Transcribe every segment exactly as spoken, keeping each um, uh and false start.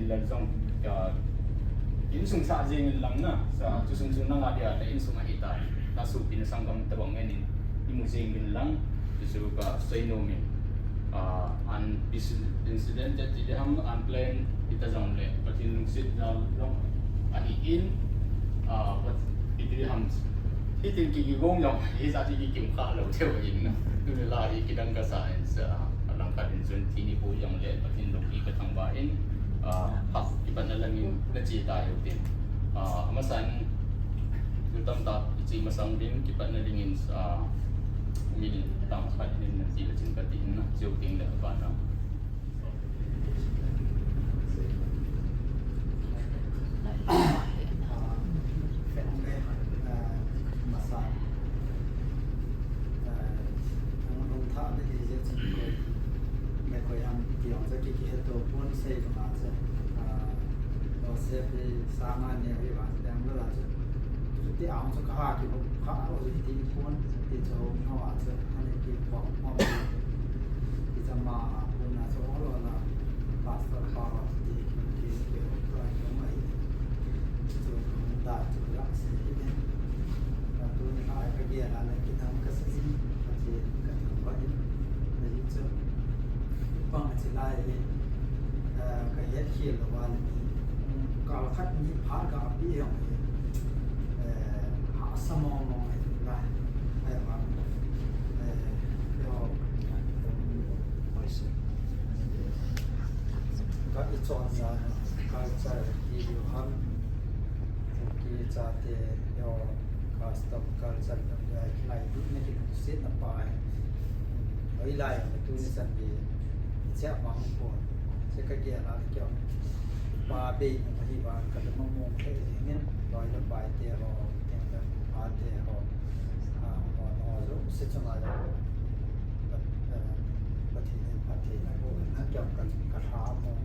Lal jong, ka insung sah jeng in lang na, sa, chu sung sung nanga dia, ta insung ahi ta, na sopi na sanggam tabang ngen in, imu jeng in lang, chu chu ka seinom in, ah, an bis-, incident te ti diham, unplanned, ita jong le, Pathen lungset jal jong, ahi in, ah, Pat-, iti diham, hitin ki, kigong jong, hijat hi kikim kha lou thei in na, tuni la hi kidang kasa in sa, alang khat in chun thi ni pu jong le, Pathen loupi ka thangvah in, ah, ha, kipatna langin na che ta hiu tin. Ah, amasan, thil tamtah i che masang ding, kipatna dingin, ah, min tang khat in na che le chin ka tin na, cheu ting le ka na. Masa. Hung, hung tha le hi je chun koi, le koi ham ti jong chu ki, kihe to pon sei banga chu. Ah, Joseph hi sanga neo hi vang chu Bangalore a chu. Chuti a hung chu ka ha kibol kha lou chu hiti pon ti chu hung ho a chu. Ani kibol pon. Ti chu ama a pon a chu ol ol a pastor pa va ti ki, ki, ki, ki, ki, mai. Chu hung da chu la sei hi ne. Ka tuni a ka gel a le kidang ka sa in, ka che, ka thangvah in, ka hi chu. Bang a che lai hi, eh, ka het khel lou a le mi, mm, kal khat ni phat ka pi jong hi, eh, hahsa mong mong hi la, eh, bang, eh, yo. Ka i chon sa, culture, ti diu ham, Kuki chate, yo, custom culture tam ja, kingailutna, kilungsetna pa hi. Hoilai a tuni chan hi, che mang pon. Che ka gel a kio. Pa bei na hi vang ka lung mong thei jing in, loi le pai te ho, teng le pa te ho. Ah, ho, ho, jouse chunga jong. Pat-, eh, Pathen in phattheina boh in, kio ka, ka lha mong.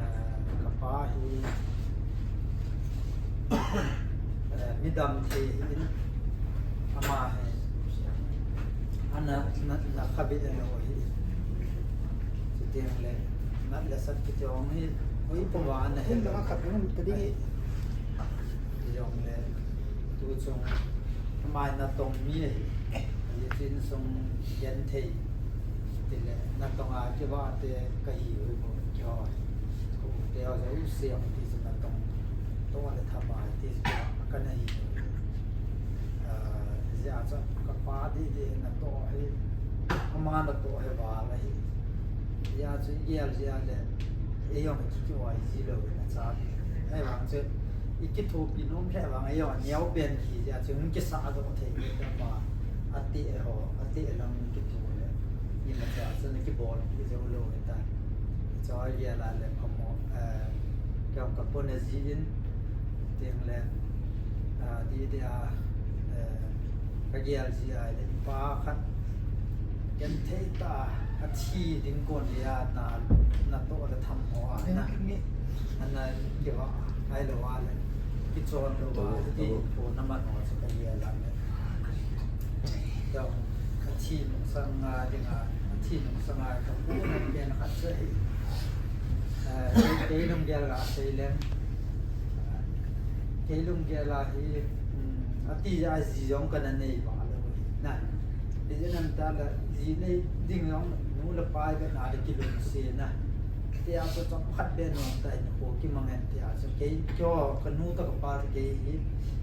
Eh, ka pa hi, eh, midam thei hi in, ama hi, ana, na, na khabe lou hi. Chuteng le, nat le sat kiti jong hi, hoi pum a ana he. Hung dang a khat hung ta ding hi. Ti jong le, tu chung, ama natong mi ahi. Ahi chu insung genthei. Ti le, natong a kivah te ka hi ui bo, kio. Ko te ho jouse jong ti chu natong. To le thama ti chu ka na hi. Ah, jia chu ka pa di di natoh hi. Ama natoh hi val ahi. Jia chu i gel jia le, eijong kikoi ji lou na cha. Ahivang chu, i kithopi nom le vang eijong neo pen hi jia chu, hung kisah doh thei le ama, ati ho, ati lang kitho le. Imacha chu na kibolpi jou lou ta. Chu a gel a le phamo, eh, kei jong ka pon a ji in, teng le, ah, di di a, eh, ka gel ji a le pa khat, genthei tah a thi ding kon le a na, natoh le tham ho a na. Ana kivah, ahilou a le, kichon lou a, ti po na man ho chu ka gel a le. Dong, a thi nung sang a ding a, a thi nung sang a ka pu na pen khat chu hi. Eh, kei, kei lunggel a sei leng. Kei lunggel a hi, um, a ti a ji jong ka na nei ba lou hi. Na, ti je nan ta la, ji nei ding jong nu le pa ve na le kilungset na. Ti a chu chom khat be nung ta in ko kimang en ti a chu kei kio ka nu ta ka pa ta kei hi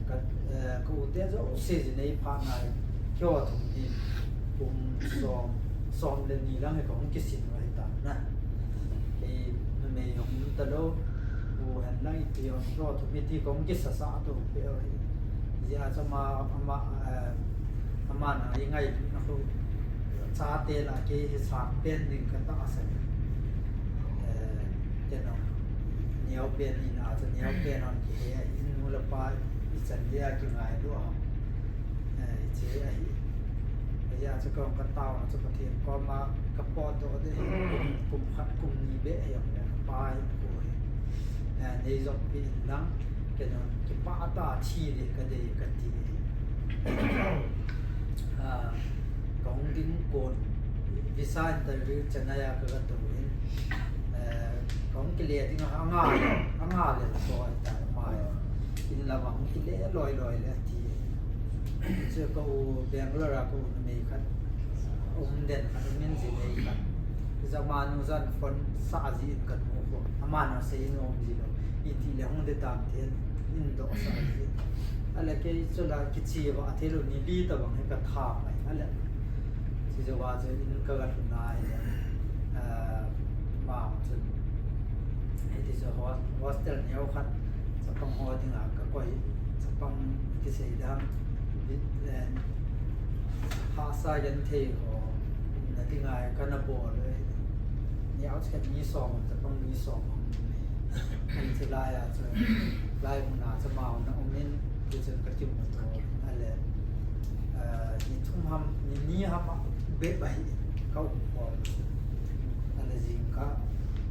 ka, eh, ka u te jouse ji nei pha nai kio thum hi kum som, som le ni lang hi ka hung kisin u ahi ta na. Kei numei jong um ta lou, u hen lang i ti jong kio thum hi ti ka hung kisa sa to pe u hi. Jia chu ama, ama, eh, ama na i ngailutna khu chate la kei hi sang pen ding ka tahsan. Eh, kei jong neo pen in a chu neo pen hon kihe a, in nu le pa i chan dia kingailu ham. Eh, hiche ahi. Ajeh chu ka, ka taona chu Pathen koma ka potdoh ding hi kum, kum khat kum ni beh hi jong le ka pa hi ko hi. Eh, nei joppi in lang, kei jong kipah tah a thi ding ka dei ka ti. Ah, ka hung ding kon visa interview Chennai a ka, ka tou in, eh, ka hung Kile ding a, anga le, anga le so ai ta mai. In la bang kile loi loi le ti. Chu ka u Bangalore a ka u numei khat um den khat, min ji nei khat. Jama nu jan phone sa ji in ka nu ko. Ama na sei nom ji lou. Iti le hung de tam te in do sa ji. Ale kei chu la kichi va thei lou ni li ta bang ka tha mai. Ale. Chi jo va chu in ka ga tu nai le. Ah, ma chu. Iti chu ho-, hostel neo khat. Chapang ho ding a ka koi. Chapang kisei dam. Bit, eh, ha sa yan thei ho. Na ding a ka na bol le. Neo chu ka ni som, chapang ni som. Kan chu lai a chu. Lai mun a chu ma na um in. Ti chu ka kimu to. Ale. Ah, ni thum ham, ni ni ham a be bai ka um ko. Ana jingkah,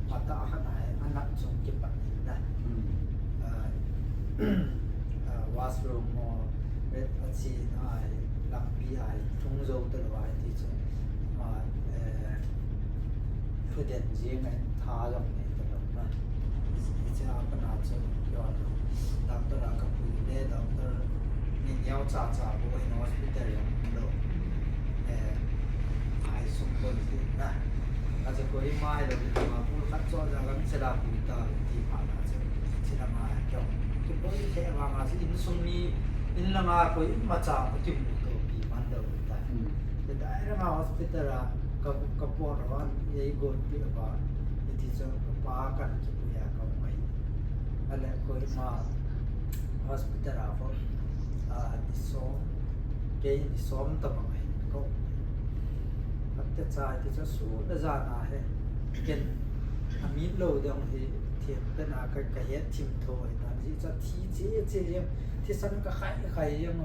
pata khat a hi, ana chung kipat na. Hmm. Ah, ah, washroom mo, vet a chi na ai, lampi ai, thung jo ta lo ai ti chu. Ma, eh, thuden jing ai, tha jong nei ta lo na. Hiche a pat a chu, yo, doctor a ka pui le, doctor ni neo cha cha bou hin hospital jong lo. Eh, ai sum bol ti na. Achu Kohima hi lo, Kohima bul khat cho ja lam chela pui ta ti phat a chu. Chila ma kyo. Kibol the vang a chu insung mi, in langa koima cha ka kimu to pi man lo ta. Hmm. Ti dai ranga hospital a ka, ka pot a van, ei gon pi a van. Iti chu ka pa kan kipui a ka um ahi. Ale Kohima hospital a ko, a, ni som, kei ni som tabang ahi ko. Phat te cha iti chu su le jan a he. Ken a mit lou ding hi, thim pen a ka, ka het thim tho ahi na. Ji cha thi che che jeng, thisan ka khai khai jeng.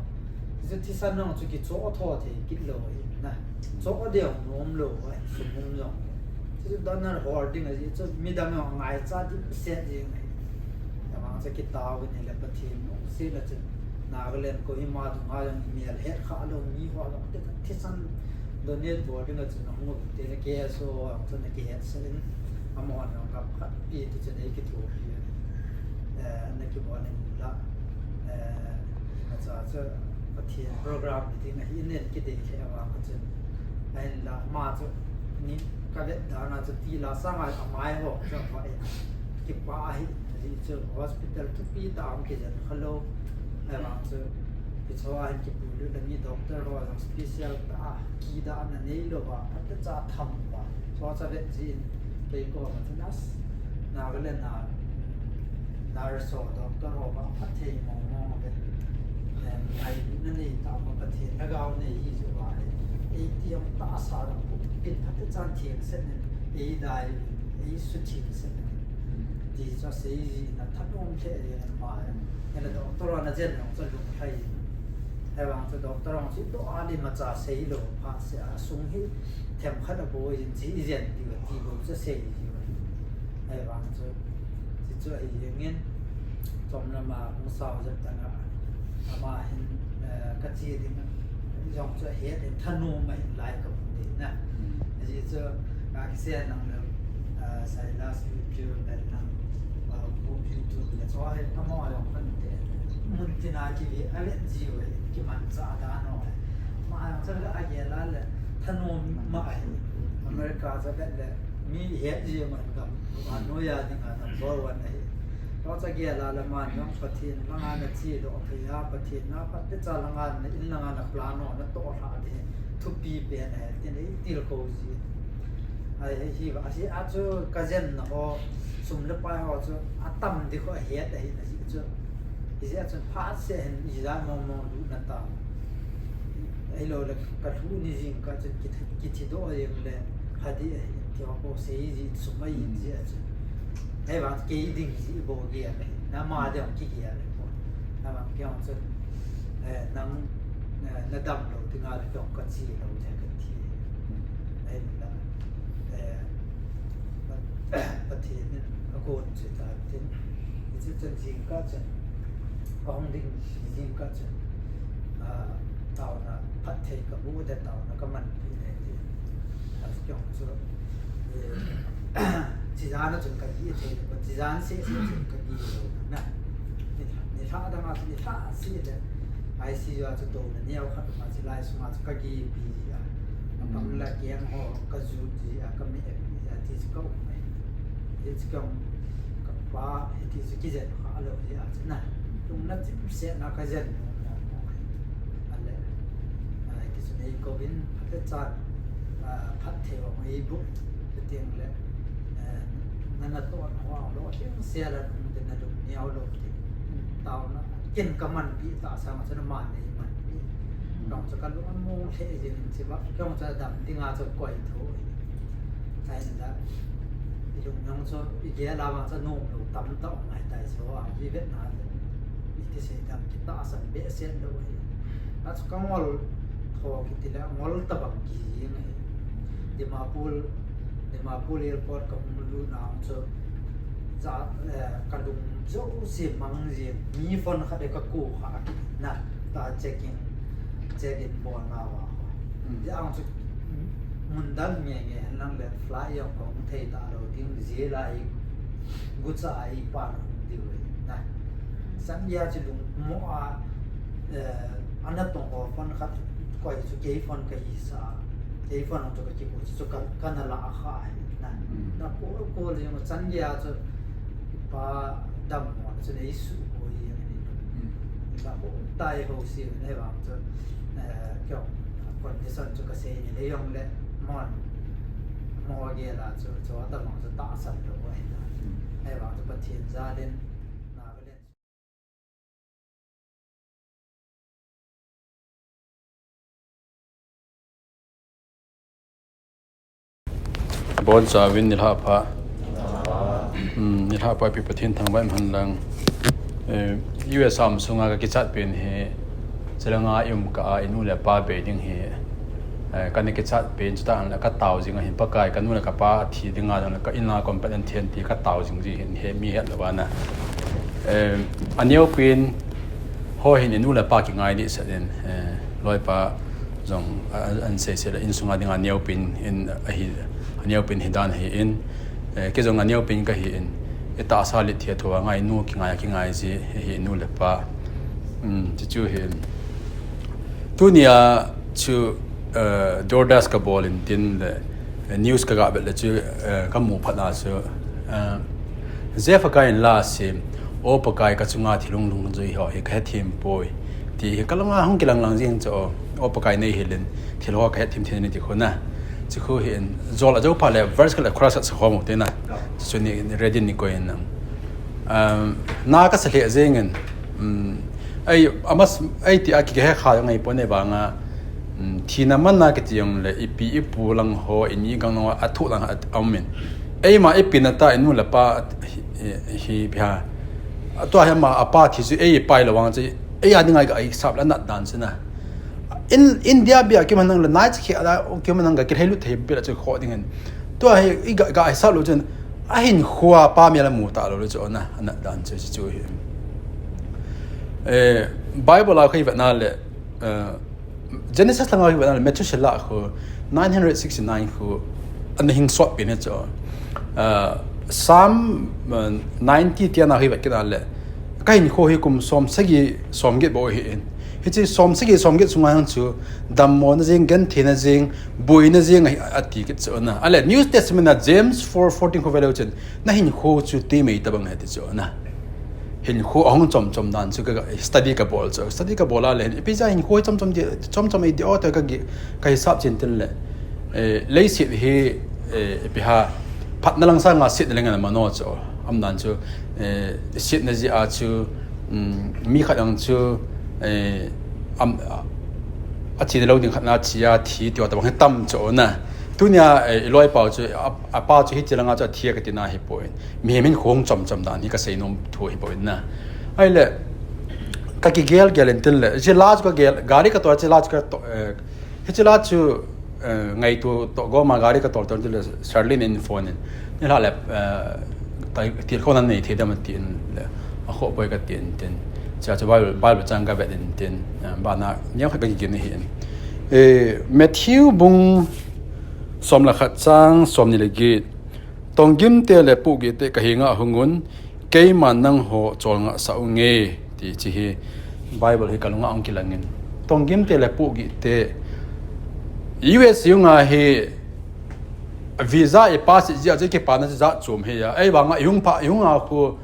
Ji thisan nong chu kicho tho thei kit lou ahi na. Cho ding nom lou ahi, sum um jong. Chu donor hol ding ahi, chu midang jong ngaicha ding set jeng ahi. Amang chu kitao ni le Pathen nung se la chu. Nagaland Kohima dunga jong mel het kha lou mi ho jong te thisan donate bol ding a chu nahung u te le K S O a chu na kihet sa in. Amahon jong gam khat pi ti chu nei kithopi. Eh, na kibol in la. Eh, acha chu Pathen program meeting ahi in nen kidei le avang a chun. Ahin la ma chu ni ka vet dan a chu ti la sanga amai ho chu va in. Kipa ahi, ahi chu hospital thupi ta ang kijen kha lou. Ahivang chu, kicho a hin kipui lut le mi doctor ho jong special ta, kidana nei lou va, phat te cha tham va. Cho cha vet jin, kei koma chu nurse, Nagaland a, nurse ho, doctor ho va, phatthei mong mong ve. Em, ngailutna nei ta ma Pathen lhagao nei hi chu va. Ei ti jong tahsa jong pin phat te chan theng sen in, ei dai, ei sutheng sen in. Ti chu asei ji na thanom lheh jeng in ma. Hile doctor hon ajen jong chu lunglhai. Ahivang chu doctor hon chu doh a lim a cha sei lou phat seh a sung hi themkhat aboi jin chi ijen diu ti bou chu asei ji u ahi. Ahivang chu, chu chu ahi jeng in, chomlam a hung sao jep tan a, ama hin, eh, ka che ding jong chu ahet in thanom a hin lai ka hung dei na. Hmm. Ajeh chu, ka kisei nang le, ah, Silas YouTube le nang, ah, Pu YouTube le chu ahi, amaho jong kan te. Mun tin a kive, avet ji u ahi, kimanchah dan u ahi. Ama jong chu agel a le, thanom ma ahi. America chu avet le, mi het ji man gam. Vannoi a dinga number one ahi. Tua chu agel a le aman jong Pathen langa na chedoh thei a, Pathen na phat te cha langa na in langa na plan u na toh lhah ding thupi pen ahi, tin ei tilkhou ji. Ahi, hi, ahi, a chu ka jenna ho, sum le pai ho chu atam ding khu ahet ahi na ji chu. Hijeh a chun phat seh hin ijat mong mong lutna ta. Ahilou le ka lhut ni jingkah chun kithi, kithidoh jeng le pha ding ahi ti ho bou sei ji sum ahin ji a chun. Ahivang kei ding ji bou gel ahi. Nama ding kigel ahi bou. Ahivang kei jong chun, eh, nang, eh, na dam lou ding a le kei jong ka che lou ding ka ti. Ahinla, eh, Pathen in agon chu ta tin. Hichu chun jingkah chun, ka hung ding jingkah chun, ah, taona phatthei ka mu le taona ka manpi le ti. Ahi kei jong chu, eh, Chijana chun ka gi thei le, chijana se se chun ka gi lo na. Ni tha, ni tha dang a chu ni tha si le. I C U a chu to na neo khat ma chi lai sunga chu ka gi pi a. Ka pang la kiang ho ka ju ji a ka me e pi a ti chu ka um mai. Ti chu ka um ka pa ti chu ki jet kha lo ji a chu na. Tung na chim se na ka jen mo mo mo. Ale. Ai ti chu nei ko bin phat le chan. Phat thei wa mo i bu. Ti tiang le. Nana to na wa lo tiang se la tung te na dum ni au lo ti. Tao na kin ka man pi ta sa ma sa na man nei man pi. Kong sa ka lo mo le jin si ba. Kong sa dam ti nga so koi tho. Ai na da. I lung nong so i ge la ma sa no lo tam ta ong ai tai so a. I vet na. I ti se dam ki ta sa be se lo. A chu ka ngol tho ki ti la ngol ta bang ki jing ai. Dimapur, Dimapur airport ka hung lut na chu, ja, eh, ka lung jouse mang jing, mi phone khat e ka ko kha a kit na, ta checking, check in bol na va. Mm. Ja ang chu, mun dang nge nge hen lang le fly jong ka hung thei ta lo ding, je lai, gucha ai pa na hung diu na. San ya chu lung mo a, eh, ana tong ho phone khat koi chu kei phone ka hi sa, kei phone chu ka ki ko chu ka, ka na la a kha ai na. Mm. Na ko ko le mo chan ya chu pa dam mo chu nei su ko i ni. Mm. Na ko tai ho si ne ba chu, eh, kyo condition chu ka sei ni le yong le mo mo ge la chu chu ta mo chu ta san lo ai na. Mm. Ai ba chu Pathian ja den na ka len. Bon chauvin nilhah pha. Hmm, nilhah pha pi Pathen thangvah in um hen lang. Eh, U S A um sunga ka kichat pen hi, chulanga i um kah a i nu le pa bei ding hi, eh, ka na kichat pen chuti a ka tao jing ahin Pakai ka nu le ka pa thi dinga jong le ka in a complain an thi an ti ka tao jing ji hin he mi het lou ana. Eh, a neo pen ho hin i nu le pa kingai dih sah in, eh, loipa jong a, a, an sei sei le in sunga dinga neo pen in ahi, a neo pen hi dan hi in, eh, kei jong a neo pen ka hi in, i tahsa lit thia thua ngai nu kingai a kingai ji hi i nu le pa. Um, ti chu hin. Tunia chu, eh, Doordarshan ka bol in tin le, eh, news ka ga vet le chu, eh, ka mu phat na chu, eh, Jeff Pakai in la sim, O Pakai ka chunga thil lunglung jui ho hi ka hethem poi. Ti hi ka langa hung kilang lang jing chu, O Pakai nei hilin thil ho ka hethem thei ni ti khu na. Chu khu hin jol a jo pha le verse ka le chorus sa ho mu te na. Chu ni ready ni ko in na. Um, na ka sa le jing in, um, Ei, amas, ei ti a ki he kha ngai po ne vanga, um, thina man na kiti jong le, ipi ipu lang ho, ini gang no, a thu lang a, a um in. Eima ipi na ta i nu le pa, hi, hi, hi, bia. Tua hi ama, apa thi chu ei pai lo vang chu, ei a dinga ka i sap la nat dan chu na. In, India bia ki man nang le, nai chi khi ala, ki man nang ka ki hei lut thei bia chu kho ding in. Tua hi, i ga, ga i sap lo chun, a hin khua pa mi la mu ta lo le chu na, a nat dan chu, chu hi. Eh, Bible a khu i vet na le, eh, Genesis langa khu i vet na le, Methuselah khu, nine hundred sixty-nine khu, ana hing sot pen hi chu. Eh, Psalm, eh, ninety tia na khu i vet kit na le, ka hinkho hi kum som sagi, som get bou ahi in. Hiche som sagi, som get sunga hung chu, dammo na jing, genthei na jing, boi na jing, ahi, ati kit chu na. Ale, New Testament a James four fourteen khu ve leu chun, na hinkho chu twi mei tabang ahi ti chu na. Hinkho ahung chom chom dan chu ka, ka study ka bol chu. Study ka bol a le hin, ipi ja hinkho hi chom chom di, chom chom ei di o te ka gi, ka hisap chin tin le. Eh, leiset hi, eh, ipi ha, phatna lang sanga setna leng ana mano chu. Am dan chu, eh, setna ji a chu, um, mi khat ang chu, eh, am, a, a thi lo ding khat na thi a thi ti wa tabang hi tam chu na. Tunia, eh, i loipa chu, a, a pa chu hiche langa chu a thi a ka tina hi poi. Mihem hinkho hung chom chom dan hi ka seinom thu hi poi na. Ahile, ka kigel gel in tin le, hiche la chu ka gel, gari ka tol, hiche la chu ka tol, eh, hiche la chu, eh, ngaito toh goma gari ka tol tol tin le, Charlene in phone in. Nilhah le, eh, tai, tilkhou na nei thei dem tin le, a kho poi ka tin tin. Cha chu Bible, Bible chang ka vet in tin, eh, bana, neo khat ka kigin hi in. Eh, Matthew bung som le khat chang, som ni le get. Tonggim te le pohgih te ka henga hung un, keiman nangho cholngah sah unge, ti chi hi Bible hi ka lunga ahung kilang in. Tonggim te le pohgih te, U S U nga hi visa i pass jia chu kipana chu jat chom hi a. Ei vanga i hung pha, i hung a khu,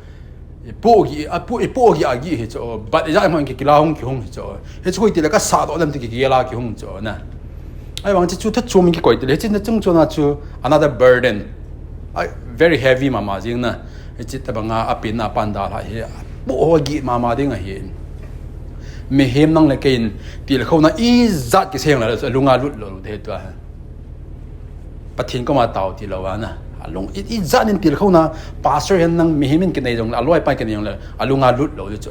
i pohgih, a po, i pohgih a gih hi chu, but i jat hung kikila hung kihung hi chu. Hi chu koi ti le ka sa doh dem ti kikila kihung chu na. Ei vang chi chu thu chom kikoi ti le, hi chi na chung chu na chu another burden. A very heavy mama jing na. Hi chi ta banga a pin na pan da la hi. Pohgih mama ding a hi. Mihem nang le kei in tilkhouna i jat kiseng la, lunga lut lou de tua. Pathen koma tao ti lou ana. Alung i, i jat in tilkhouna, pastor hihen nang mihem in kinei jong le, aloi pa kinei jong le, alunga lut lou chu.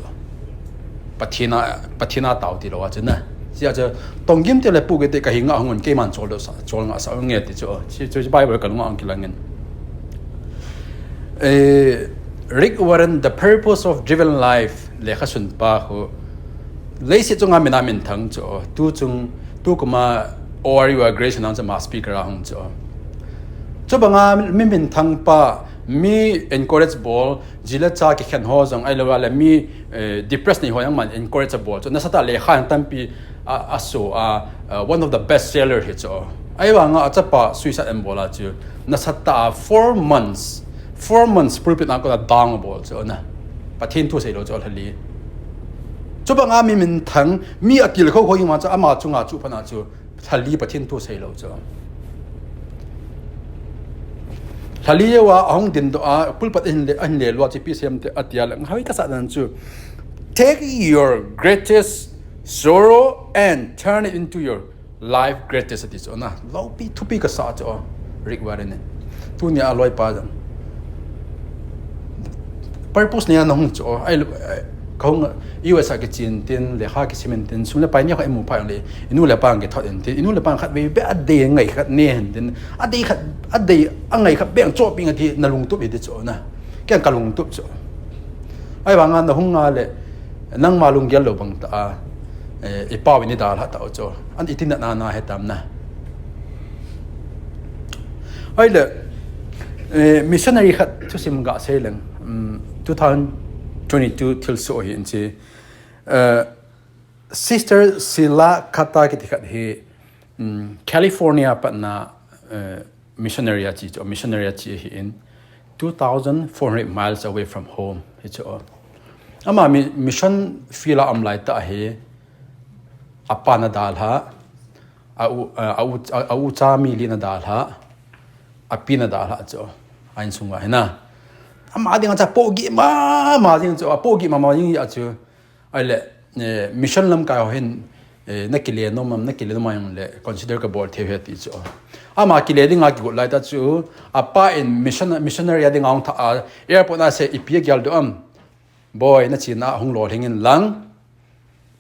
Pathen a, Pathen a tao ti lou a chu na. Sia chu, tonggim te le pohgih te ka henga hung un, keiman chol do sa, cholngah sah unge ti chu. Chi chu Bible ka lunga ahung kilang in. Eh, Rick Warren, The Purpose of Driven Life, lekha sun pa khu. Leiset chunga mina minthang chu. Tu chung, tu kuma O R U a graduation a chu ma speaker a hung chu. Chu banga mi minthang pa, mi encourage bol, ji le cha kikhen ho jong, ahilou le mi, eh, depressed nei ho jong man encourage a bol chu. Nasatah lekha jong tampi a, a so a, uh, one of the best seller hi chu. Ahivanga a chapa suicide an bol a chu. Nasatah a four months, four months pulpit a kona dang a bol chu na. Pathen thu sei lou chu lhali. Chu banga mi minthang, mi a tilkhou khou ima chu ama chunga chu phana chu. Lhali Pathen thu sei lou chu. Lhali jeh a ahung din doh a, pulpit a hin le, a hin le lua chi pi sem te a tia le, hoi ka sa dan chu. Take your greatest sorrow and turn it into your life greatest ati chu na. Loupi thupi ka sa chu. Rick Warren in. Tunia loi pa jong. Purpose nei a na hung chu. Ai, ai, ka hung U S a kichen tin, lekha kisim in tin, sum le pai nei kha i mu pha le, i nu le pa kithot in tin, i nu le pa khat vei be a dei ngai khat nei hen tin, a dei khat, a dei a ngai khat beng cho ping a ti na lungtup hi ti chu na. Kei ka lungtup chu. Ahivanga na hung nga le, nangma lunggel lou bang ta a, eh, i pau in i dalha tau chu. An i tin na na he tam na. Ahile, eh, missionary khat thusim ga sei leng, um, two thousand twenty-two thilsoh hi in chi. Eh, Sister Sila Kata kiti khat hi, um, California patna, eh, missionary a chi chu, missionary a chi hi in two thousand four hundred miles away from home hi chu. Ama mi, mission field a um lai ta hi, a pa na dalha, a u, a, a u, a, a u cha mi li na dalha, a pi na dalha chu. A insung a hi na. Ama ding a cha pohgih mama ding chu, a pohgih mama ding a chu. Ahile, eh, mission lamkai ho hin, eh, na kile nom am, na kile nom a jong le, consider ka bol thei u ahi ti chu. Ama kile ding a kigot lai ta chu, a pa in mission, missionary a ding a hung tha a, airport a sei ipi a gel doh am. Boi, na chena hung lolhing in lang.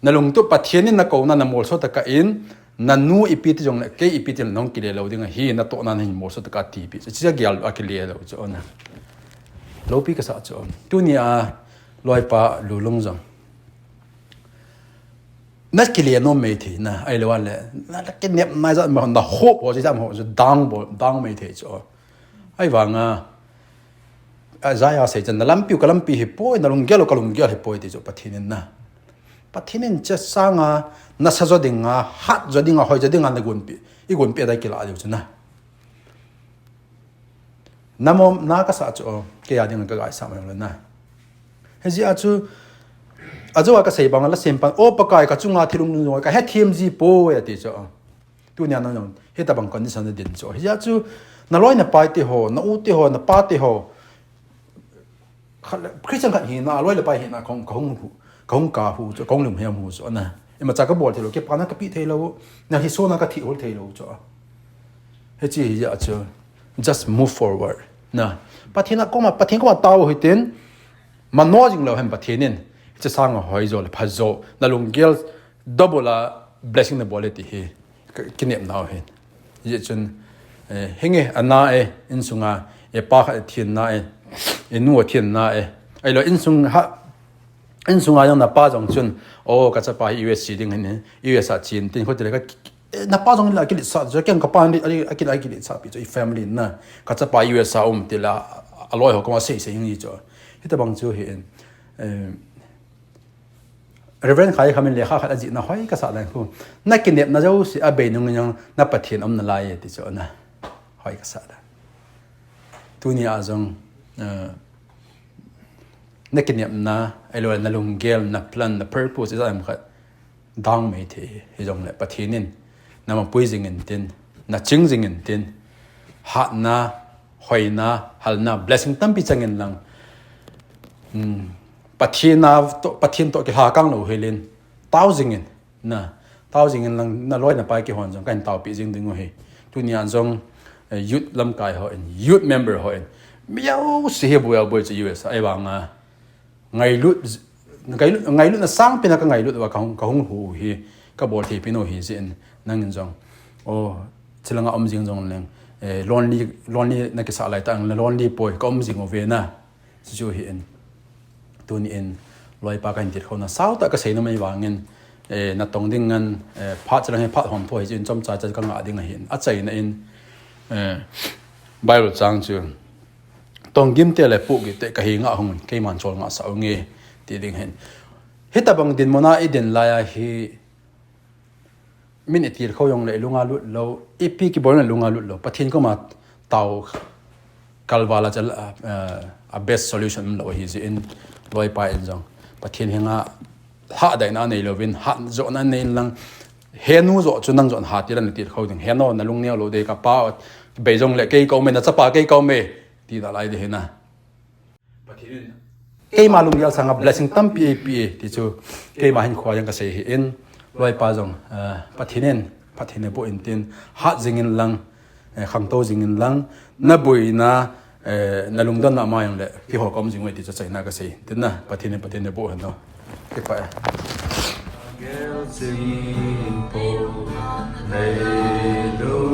Na lungtup Pathen in na kouna na molso tah a in, na nu ipi ti jong le, kei ipi ti le nahung kile lou ding ahi, na tohna na hin molso tah a ti pi. Chu chi a gel a kile lou chu na. Loupi ka sa chu. Tunia loi pa Lulung jong. Na kile nom mei thei na, ahilou le, na, na kinep na jat ma, na hope ho jat ma ho, dang bol, dang mei thei chu. Ahivanga, a, Isaiah sei chan, na lampi u ka lampi hi poi, na lunggel u ka lunggel hi poi ti chu Pathen in na. Pathen in che sanga, na sa jo ding a, hat jo ding a, hoi jo ding a, na gunpi, i gunpi a dai kila diu chu na. Na mom, na ka sa chu, o, kei a ding ka gai sa mai le na. Hijeh a chu, a jo a ka sei bang la sem pan, o Pakai ka chunga thil lungdong ka he thim ji poi a ti chu. Tunia na jong, hitabang condition na din chu. Hijeh a chu, na loi na pai te ho, na u te ho, na pa te ho. Khat le, Christian khat hina, loi le pai hina, kong, kong hu, kong ka hu chu, kong lum hiam hu chu, na. Ima cha ka bol thei lou, kipana ka pi thei lou, na hi so na ka thi hol thei lou chu. Hichi hijeh a chu, just move forward. Na. Pathen a koma, Pathen koma tao hitin, mano jing lou hen Pathen in. Hichi sanga hoi jo le, pha jo, na lunggel, double a blessing na bol e ti hi. Ka, kinep nau hin. Hijeh chun, eh, hinge ana e, insunga, e pa khat thin na e, e nu thin na e. Ahilou insung ha, insunga jong na pa jong chun, o ka chapa hi U S chi ding hin, U S a chin tin khoti le ka, Eh, napa jong la kilit sa, jo keng kapa ni, a, a kilit, a kilit sa pi, jo i family na. Kachapa U S a um ti la, aloi ho koma sei sei ngi jo. Hitabang chu hi in. Eh, Reverend Khai Kham in lekha khat ajih na hoi kasa dan khu. Na kinepna jouse abei nung in jong na Pathen um nalai e ti chu na. Hoi kasa dan. Tuni a jong, eh, na kinepna, ahilou le na lunggel, na plan, na purpose, ijat ham khat dang mai thei hi jongle Pathen in na mapui jing in tin, na ching jing in tin, hatna, hoina, halna, blessing tampi chang in lang. Hmm. Pathen a to, Pathen to kihakang lou hel in, tao jing in, na, tao jing in lang, na loi na pai kihon jong, kahin taopi jing ding u hi. Tuni a jong, eh, youth lamkai ho in, youth member ho in, mi jouse hi boi a boi chu U S a, ahivang a, ngailut, ngailut, ngailutna sangpen a ka ngailut uva ka hung, ka hung hu hi, ka bol thei pen u hi jeh in, nang in jong, o, chilang a um jing jong leng, eh, lonely, lonely na kisa lai ta ang, lonely poi, ka um jing uve na. Chu chu hi in. Tuni in, loipa kahin tilkhou na sao tah ka sei nom ahivang in, eh, na tong ding ngan, eh, phat chilang hi phat hom tho hi chu in chomcha cha ka ngah ding ahin. Achaina in, eh, Bible chang chu, "Tong gim te le puh gim te ka henga hung un, keiman chol ngah sah unge," ti ding ahin. Hitabang dinmun a i din lai a hi, min i tilkhou jongle i lunga lut lou, ipi kibol jongle lunga lut lou. Pathen koma tao kalval a chu, eh, a best solution um lou ahi jeh in, loipa in jong Pathen henga hatdaina nei louvin, hatjohna nei in lang, henu joh chu nang joh hat in lang i tilkhou ding. Henu, na lung neo lou ding, ka pa bei jongle kei ka um e, na chapa kei ka um e, ti nalai ding ahi na. Pathen in keima lunggel sanga blessing tampi eipe e, ti chu keima hinkhoa jong ka sei ahin, loipa jong, eh, Pathen in phatthei naboh in tin, hat jing in lang, eh, khangtou jing in lang, na boina, eh, na lungdonna ma jongle keiho ka um jing uve ti chu achaina ka sei ahin tin na, Pathen in phatthei naboh hen o. Kipah e. Gel jing po leilung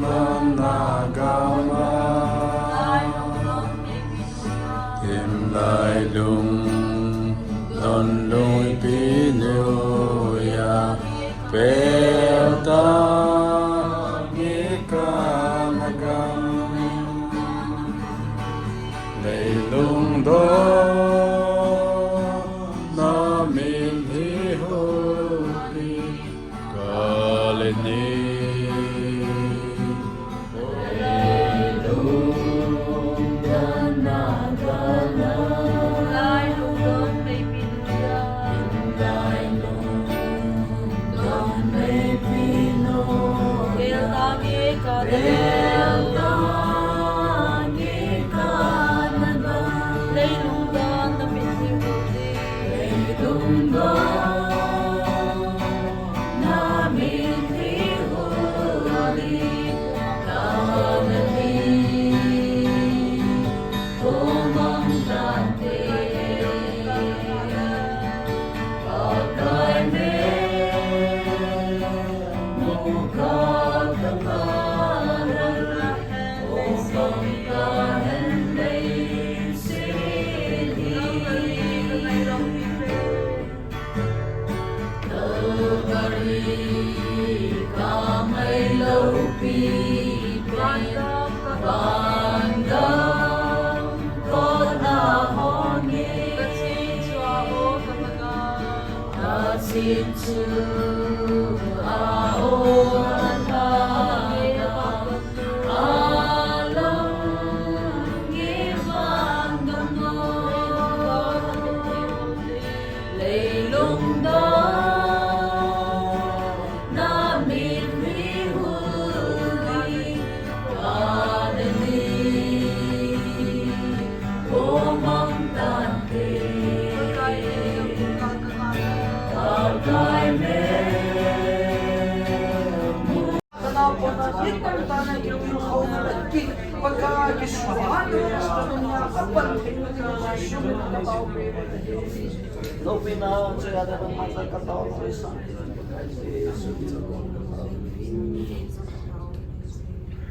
manna gama, tin lailung don lui pi nuya pel ta nge kana gam. Leilung don na mitlhi huli kaleni. Leilung don na gana. Leilung don baby. Leilung don baby no. Leilung don.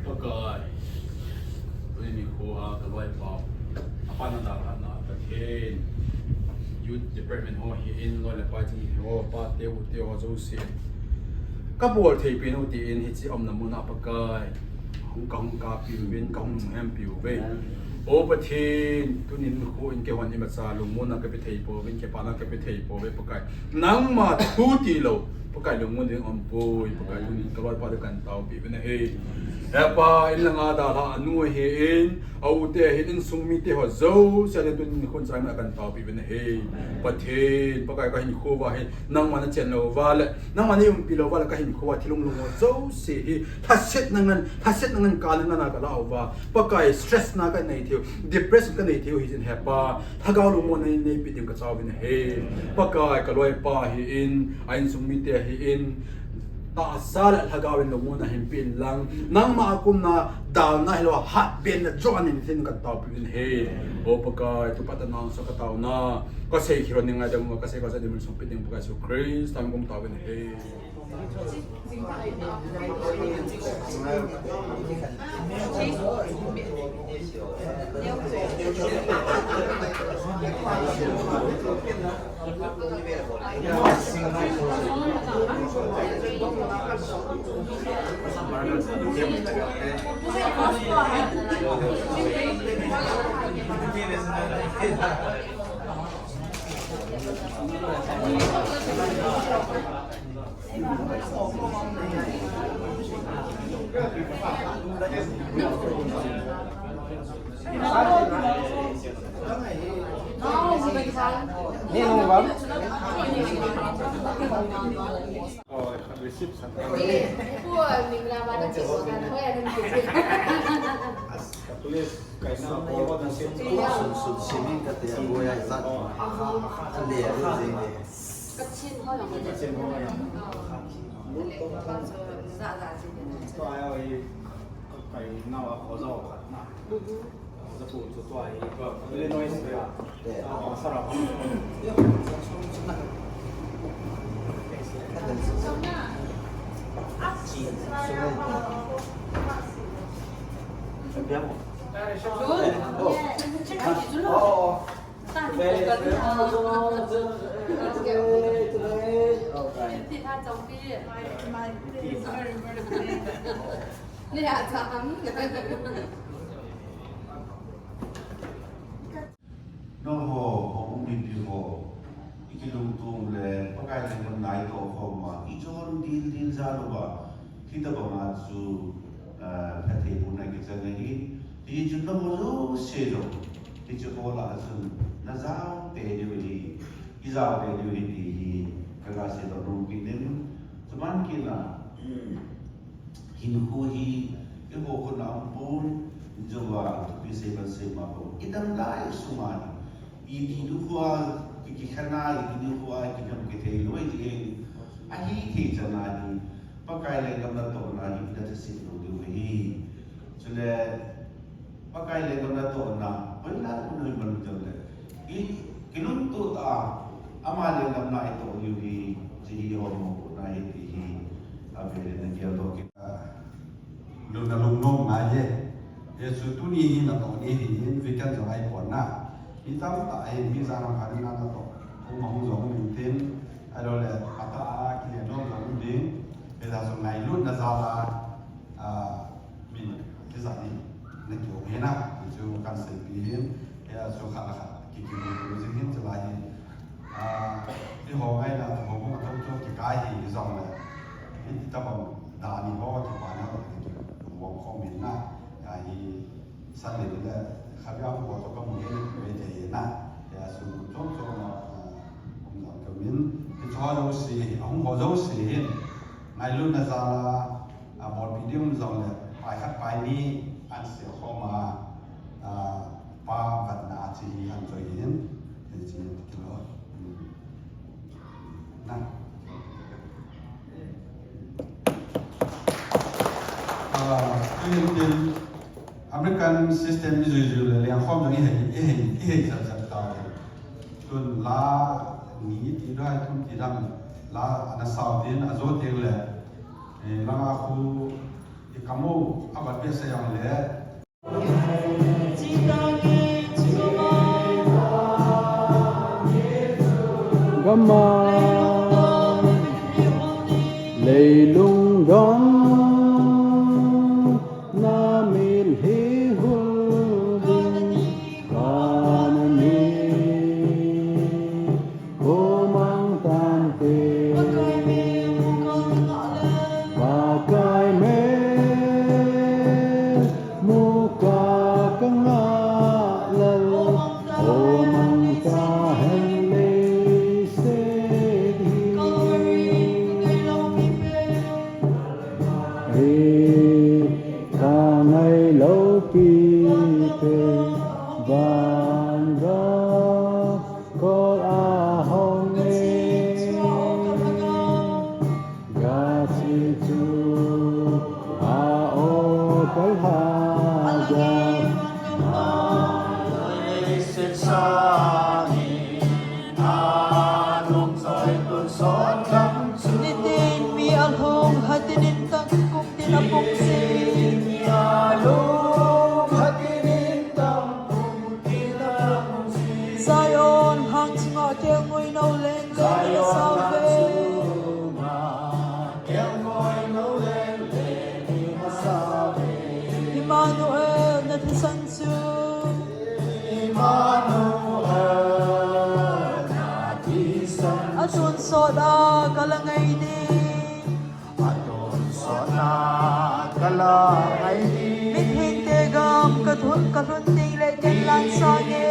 Pakai, tuni nikho a ka loipa, a pan a dalhahna Pathen, Youth Department ho hi in, loi le pai ching ho, pa te u te ho jouse. Kabol thei peh u tin hiche umna muna Pakai, hung kahung kapiu vin, kahung hempiu ve. O Pathen, tunin khu in keihon imacha lungmonna kape thei pouvin, kipana kape thei pouve Pakai. Nangma thu tilou Pakai, lungmon ding umpoi Pakai, tunin kaloipa ding kataopi uvin ahi. Hepa, in langa dalha anu ahin, aute ahin, insung mite ho jouse adin tunin khun chaina kataopi uvin ahi. Pathen, Pakai, kahinkho uva hi nangma nachen lou uva le, nangma naumpi lou uva le, kahinkho uva thil lunglung ho jouse hi lhasetna ngen, lhasetna ngen kana ngana kalah uva, Pakai, stress na kanei theiu, depression kanei theiu hijin Hepa, lhagao lungmonna neipe ding kachauvin ahi. Pakai, kaloipa ahin, a insung mite ahin, tahsa le lhagao in lungmonna hinpe inlang, nangma a kumna dalna hilou a hatbenna joh aneithin kataopi uvin ahi. O Pakai, tupa tah nangsoh kataona, kasei khel lou ningai dam uva, kasei kasei ding mun sung pe ding Pakai Jesu Christa min in kataovin ahi. Nangho, houin mipi ho, ikilungtong le, Pakai lenggam naito khom uva, ijon dildel jal uva, hitobanga chu, ah, phatthei bohna kichang ahi. Hichun nangho jouse jong, hiche ho lah a chun, najao tei diu ahi, ijao tei diu ahi ti hi, kaga seidoh nom kit in, chuban kit a, Hinkho hi, eiho khut a um pon, jouva, mi sei ban sei ma pon. Idam lai sunga hi, i, i dukhu a, ki, kikhen a, i dukhu a, kikhen kithei lou ahi. Ahithei chan a hi, Pakai lenggam natohna hi, ina thase lou diu ahi. Chule, Pakai lenggam natohna, hoilai mun a iman jongle, i, kilungtoh tah a, ama lenggam na itoh diu hi, hiche hi homopohna ahi ti hi, avel in na geldoh kit. Lungna lungnom ngai e. Hichu tuni hi natoh ni ahin, weekend jong ahipon na. Mi tamtah ahin, mi jana khat in natoh. Hung ma hung jong um intin, ahilouleh, atah a, kile nom jong um ding. Hijeh chun ngailutna jal a, a, Min, hijat hi, na kium hina, ti chu kan seipi hin, hia chu khat le khat, ki, kimu jing hin chulai hin. Ah, eiho ngaina, houbung a thou chu kikai hi, hijongle. Hiti tabang, dan hi ho, kipana ho, ki, kimu khom hin na. Hia hi, Sunday ni le, khatvei a ho chu kamu hin, ve thei hin na. Hia chu, chom chom na, ah, um jong kamin. Hiche ho jouse, ahung ho jouse hin. Ngailutna jal a, A, bolpi ding um jongle, pai khat pai ni, an sel khom a, a, pa vatna a che hi an choi hin, hiche kilou. Hmm. Na. A, tin, tin, American system i jui jui le, leng khom jong i hei, i hei, i hei jat jat tau. Tun la, ni ti dai, thum ti dam, la, ana sao tin, ajo teng le, Eh, langa khu, i kamu, abat behseh jong le. Gama. Ei lungdong na mitlhi hul ding ka na ni, ko mang tante. Pakai mel muka ka ngah lal, o mang ta hen leiset hi. Ei ka ngai lou pipe, van gakol a hong e. Gachil chu a o ka lha ga. Leiset sangin a nung choi tun sot lam chu. Nitin mi a lhung hatinin tang kum tin a pung si. Nitin mi a lhung hatinin tang kum tin a pung si. Zion hang chunga kelngoi nou leng leng in a sa uve. Immanuel, na thisan chu. A tonsot a ka la ngai ding. Mitlhi te gam ka thun, ka lhun ding le ken lan sang e.